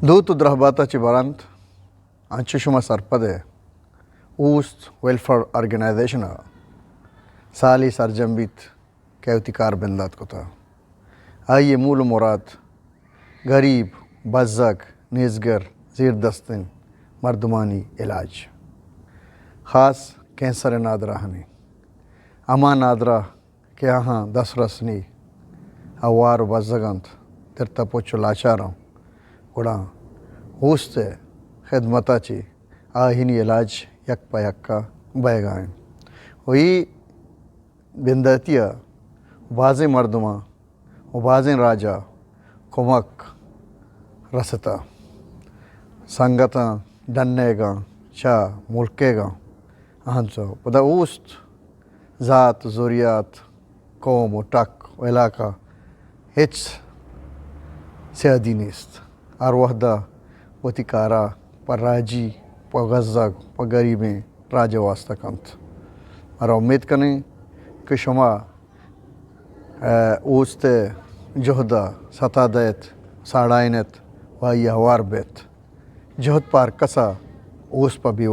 دوت و درہبات ءَ چہ بر انت، انچو شما سرپد ئے، اوست ویلفیئر آرگنائزیشن ءَ سالے سرجم بیت کہ وتی کار بندات کتہ۔ آئی ءِ مول و مراد گریب، بزگ، نیزگر، زیردستیں مردمانی علاج، خاص کینسر ءِ نادراہانی، ہما نادراہ کہ آہاں دسترس نی، ہوار و بزگ انت، درتہ پچ و لاچار انت، گڑا اوست ءِ خدمت ءَ چہ آہانی علاج یک پہ یک ءَ بئیگا انت و اے بنداتی ءَ بازیں مردماں و بازیں راج ءَ کمک رستہ، سنگتاں ڈنیگاں چہ ملکیگاں انت۔ پدا اوست ذات، زریات، قوم و ٹک و علاقہ ہچ سیادی نیست۔ ہر وہدا وتی کارا پہ راجی، پہ گزگ، پہ گریبیں راج ءِ واسطہ کنت۔ مارا امید کنیں کہ شما، اے، اوست ءِ جہد ءَ ستا دئیت، ساڑائینت و آئی ءَ ہوار بیت۔ جہد پہ ہرکس ءَ اوست پہ بے